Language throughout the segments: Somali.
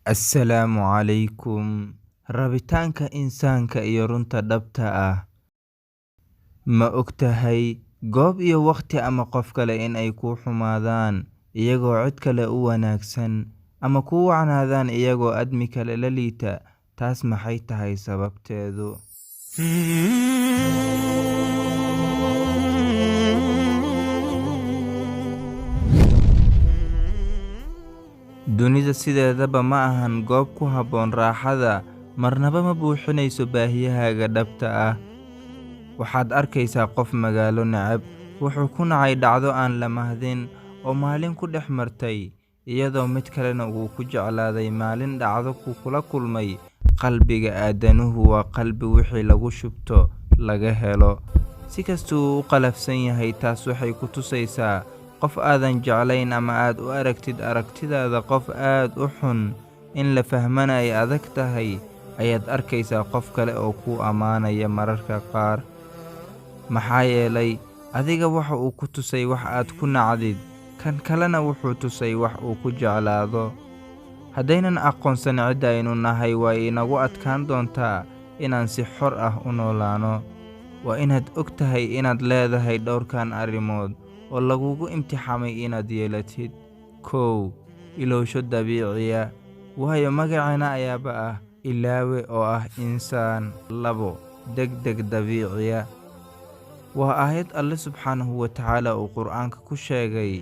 Assalaamu calaykum. Rabitaanka insaanka iyo runta dhabta ah. Ma ogtahay goob iyo waqti ama qof kale in ay kuu xumaadaan iyagoo cid kale u wanaagsan, ama kuu wacnaadaan iyagoo admi kale la liita? Taas maxay tahay sababteedu? Dunida sideedaba ma ahan goob ku habboon raaxada, marnaba ma buuxinayso baahiyahaaga dhabta ah. Waxaad arkaysaa qof magaalo neceb, wuxuu ku nacay dhacdo aan la mahdin oo maalin ku dhex martay, iyadoo mid kalena uu ku jeclaaday maalin dhacdo uu kula kulmay. Qalbiga aadanuhu waa qalbi wixii lagu shubto laga helo. Si kasta uu u qallafsan yahay, taas waxay ku tusaysaa qof aadan jeclayn ama aad u aragtid aragtidaada qof aad u xun, in la fahmana ay adag tahay, ayaad arkaysaa qof kale oo kuu ammaanaya mararka qaar. Maxaa yeelay, adiga waxa uu ku tusay wax aad ku nacdid, kan kalena wuxuu tusay wax uu ku jeclaado. Haddaynan aqoonsan cidda aynu nahay, way inagu adkaan doontaa inaan si xor ah u noolaano. Waa inaad og tahay inaad leedahay dhowrkan arrimood oo lagugu imtixaamay inaad yeelatid. 1. Ilowsho dabiiciya, waayo magaceena ayaaba ah ilaawe oo ah insaan. 2. Degdeg dabiiciya. Waa aayad Alle subxaanahu wa tacaala uu Qur'aanka ku sheegay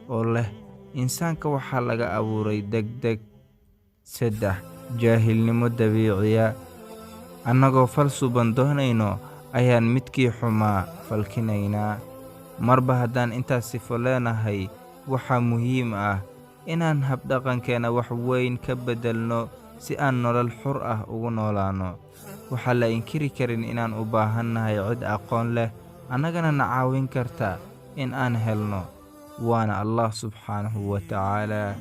oo leh insaanka waxaa laga abuuray degdeg. 3. Jaahilnimo dabiiciya. Annagoo fal suuban doonayno ayaan midkii xumaa falkinaynaa. Marba haddaan intaas sifo leenahay, waxaa muhiim ah inaan habdhaqankeena wax weyn ka beddelno si aan nolol xur ah ugu noolaano. Waxaa la inkiri karin inaan u baahannahay cid aqoon leh, annagana na caawin karta in aan helno, waana Allah subxaanahu wa tacaala.